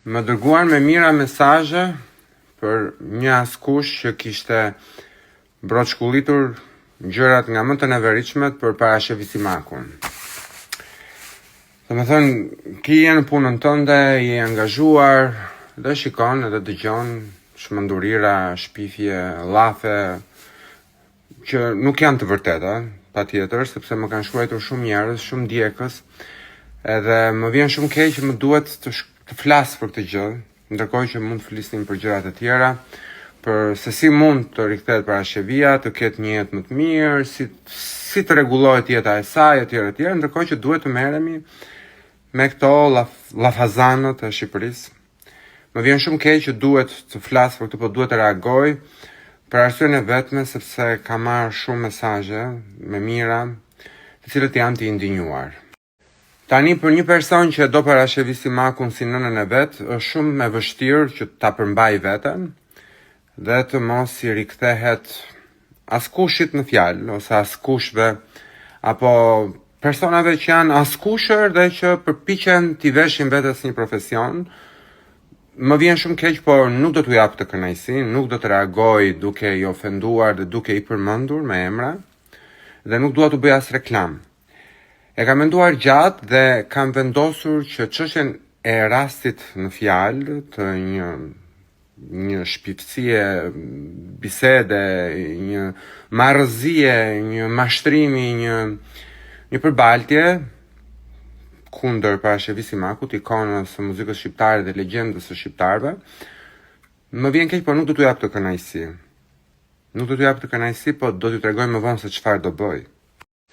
Më dërguan me mijëra mesazhe për një askush që kishte broçkullitur gjërat nga më të neveritshmet për Parashqevi Simakun. Domethënë, ti je në punën tënde, je i angazhuar dhe shikon edhe dëgjon çmendurira, shpifje, llafe, që nuk janë të vërteta, patjetër, sepse më kanë shkruajtur shumë njerëz, shumë ndjekës, edhe më vjen shumë keq që më duhet të, të flas për këtë gjë, ndërkohë që mund të flisnim për gjëra të tjera, për se si mund të rikthehet Parashqevia, të ketë një jetë më të mirë, si si të rregullohet jeta e saj etj etj, ndërkohë që duhet të merremi me këto llaf, llafazanët e Shqipërisë. Më vjen shumë keq që duhet të flas për këtë, po duhet të reagoj për arsyen e vetme sepse kam marrë shumë mesazhe me mijëra, të cilët janë të indinjuar. Tani për një person që e do Parashqevi Simakun si nënën e vet, është shumë e vështirë që ta përmbajë veten dhe të mos i rikthehet askushit në fjalë ose askushve apo personave që janë askushër dhe që përpiqen t'i veshin vetes një profesion. Më vjen shumë keq, por nuk do t'u jap këtë kënaqësi, nuk do të reagoj duke i ofenduar dhe duke i përmendur me emra dhe nuk dua t'u bëj as reklamë. E kam menduar gjatë dhe kam vendosur që çështjen e rastit në fjalë të një një shpifësie, bisede, një marrëzie, një mashtrimi, një një përbaltje kundër Parashqevi Simakut, ikonës së muzikës shqiptare dhe legjendës së shqiptarëve. Më vjen keq, por nuk do t'u jap këtë kënaqësi. Nuk do t'u jap këtë kënaqësi, po do t'ju tregoj më vonë se çfarë do bëj.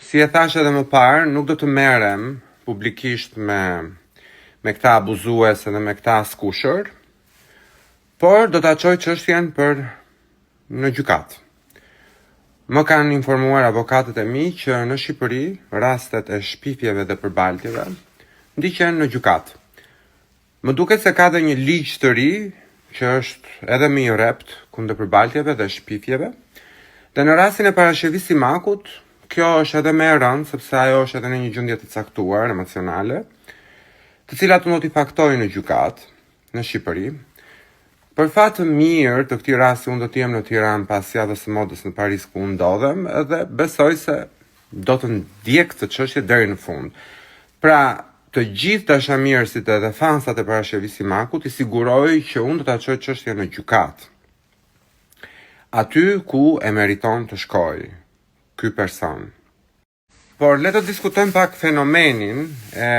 Si e thashë edhe më parë, nuk do të merrem publikisht me me këta abuzues edhe me këta askushër, por do ta çoj çështjen për në gjykatë. Më kanë informuar avokatët e mi që në Shqipëri rastet e shpifjeve dhe përbaltjeve ndiqen në gjykatë. Më duket se ka dhe një ligj të ri që është edhe më i rreptë kundër përbaltjeve dhe shpifjeve. Dhe në rastin e Parashqevi Simakut, kjo është edhe më e rëndë sepse ajo është edhe në një gjendje të caktuar emocionale, të cilat unë do t'i faktoj në gjykatë në Shqipëri. Për fat të mirë të këtij rasti unë do të jem në Tiranë pas javës së modës në Paris ku unë ndodhem dhe besoj se do të ndjek këtë çështje deri në fund. Pra, të gjithë dashamirësit edhe fansat e Parashqevi Simakut i siguroj që unë do ta çoj çështjen në gjykatë. Aty ku e meriton të shkojë ky person. Por le të diskutojmë pak fenomenin e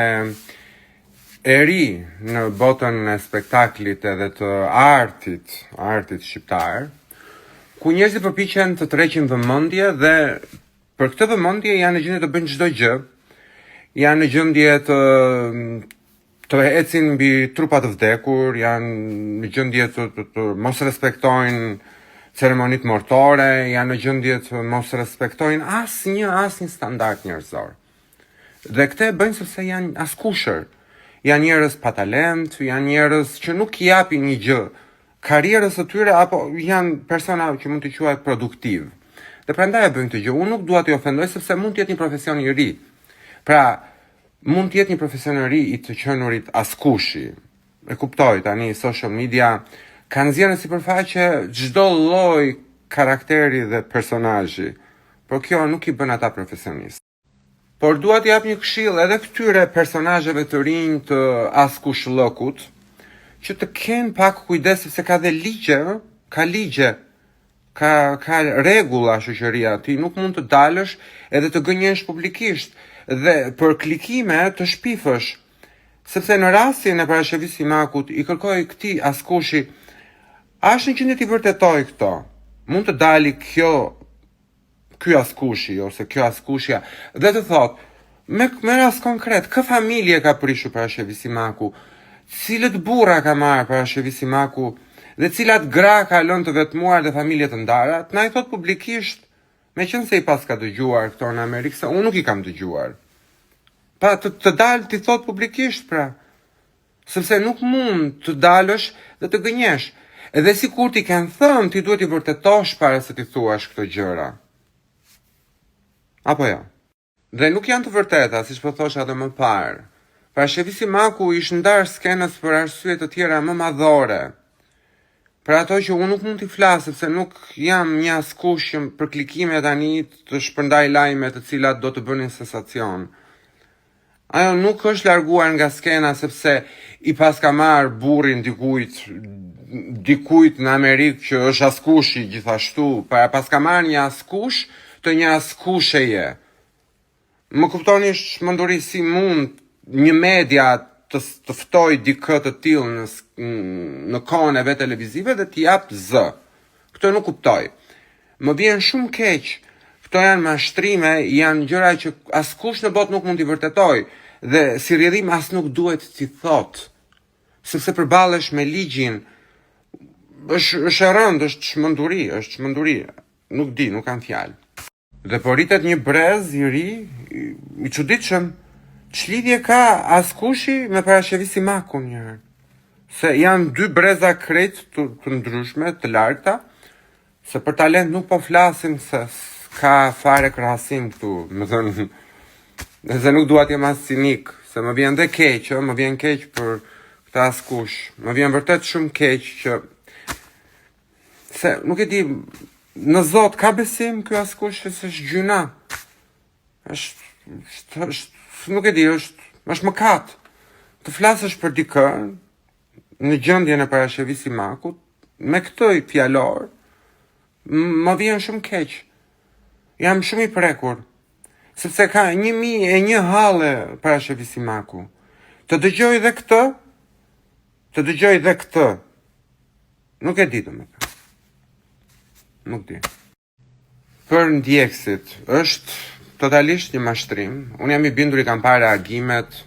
e ri në botën e spektaklit edhe të artit, artit shqiptar, ku njerëzit përpiqen të tërheqin vëmendje dhe për këtë vëmendje janë në gjendje të bëjnë çdo gjë. Janë në gjendje të të ecin mbi trupa të vdekur, janë në gjendje të, të, të mos respektojnë ceremonitë mortore, janë në gjendje të mos respektojnë asnjë asnjë standard njerëzor. Dhe këtë e bëjnë sepse janë askushër. Janë njerëz pa talent, janë njerëz që nuk i japin një gjë karrierës së tyre apo janë persona që mund t'i quaj produktiv. Dhe prandaj e bëjnë këtë gjë. Unë nuk dua t'i ofendoj sepse mund të jetë një profesion i ri. Pra, mund të jetë një profesion i ri i të qenurit askushi. E kuptoj tani social media ka nxjerrë në sipërfaqe çdo lloj karakteri dhe personazhi, por kjo nuk i bën ata profesionistë. Por dua t'i jap një këshillë edhe këtyre personazheve të rinj të askushllëkut, që të kenë pak kujdes sepse ka dhe ligje, ë? Ka ligje, ka ka rregulla shoqëria, ti nuk mund të dalësh edhe të gënjesh publikisht dhe për klikime të shpifësh. Sepse në rastin e Parashqevi Simakut i kërkoj këtij askushi a është në gjendje t'i vërtetojë këto? Mund të dali kjo ky askushi ose kjo askushja dhe të thotë me me rast konkret kë familje ka prishur Parashqevi Simaku, cilët burra ka marrë Parashqevi Simaku dhe cilat gra ka lënë të vetmuar dhe familje të ndara, të na i thotë publikisht, meqenëse i paska dëgjuar këto në Amerikë, se unë nuk i kam dëgjuar. Pa të, të dalë t'i thotë publikisht pra. Sepse nuk mund të dalësh dhe të gënjesh. Edhe sikur t'i kenë thënë, ti duhet t'i vërtetosh para se t'i thuash këto gjëra. Apo jo? Dhe nuk janë të vërteta, siç po thosha edhe më parë. Parashqevi Simaku i është ndarë skenës për arsye të tjera më madhore. Për ato që unë nuk mund t'i flas sepse nuk jam një askush që për klikime tani të shpërndaj lajme të cilat do të bënin sensacion. Ajo nuk është larguar nga skena sepse i paska marrë burrin dikujt, dikujt në Amerikë që është askushi gjithashtu, pra paska marrë një askush të një askusheje. Më kuptoni është çmenduri si mund një media të të ftojë dikë të tillë në në kohën e vet televizive dhe t'i japë zë. Këtë nuk kuptoj. Më vjen shumë keq. Këto janë mashtrime, janë gjëra që askush në botë nuk mund t'i vërtetojë dhe si rrjedhim as nuk duhet t'i thotë. Sepse përballesh me ligjin, është është e rëndë, është çmenduri, është çmenduri. Nuk di, nuk kam fjalë. Dhe po rritet një brez i ri, i çuditshëm. Ç'lidhje ka askushi me Parashqevi Simakun një herë? Se janë dy breza krejt të, të ndryshme, të largëta, se për talent nuk po flasim se s'ka fare krahasim këtu, me thënë, dhe nuk dua të jem as cinik, se më vjen dhe keq, ë, më vjen keq për këtë askush, më vjen vërtet shumë keq që Se nuk e di, në Zot ka besim ky askush se është gjynah. Është, është, është, nuk e di, është, është mëkat. Të flasësh për dikë në gjendjen e Parashqevi Simakut, me këtë fjalor, më vjen shumë keq. Jam shumë i prekur, sepse ka 1001 halle Parashqevi Simaku. Të dëgjoj dhe këtë, të dëgjoj dhe këtë, Nuk e di domethënë. Nuk di. Për ndjekësit, është totalisht një mashtrim. Unë jam i bindur i kam parë reagimet.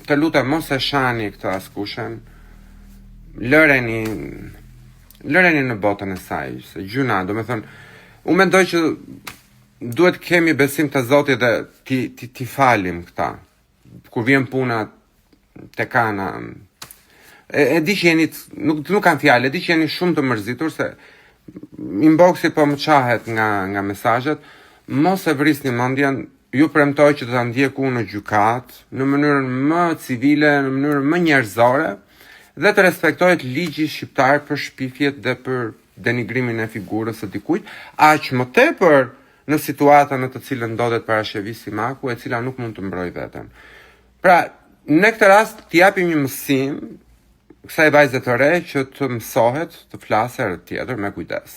Të lutem mos e shani këtë askushen. Lëreni lëreni në botën e saj, se gjynah, domethënë, unë mendoj që duhet kemi besim te Zoti dhe t'i t'i t'i falim këta. Kur vjen puna tek ana e, e di që jeni nuk nuk kam fjalë, e di që jeni shumë të mërzitur se inboxi po më çahet nga nga mesazhet. Mos e vrisni mendjen, ju premtoj që do ta ndjek unë në gjykatë në mënyrën më civile, në mënyrën më njerëzore dhe të respektohet ligji shqiptar për shpifjet dhe për denigrimin e figurës së dikujt, aq më tepër në situatën në të cilën ndodhet Parashqevi Simaku, e cila nuk mund të mbrojë veten. Pra, në këtë rast t'i japim një mësim kësaj vajze të re që të mësohet të flasë herë tjetër me kujdes.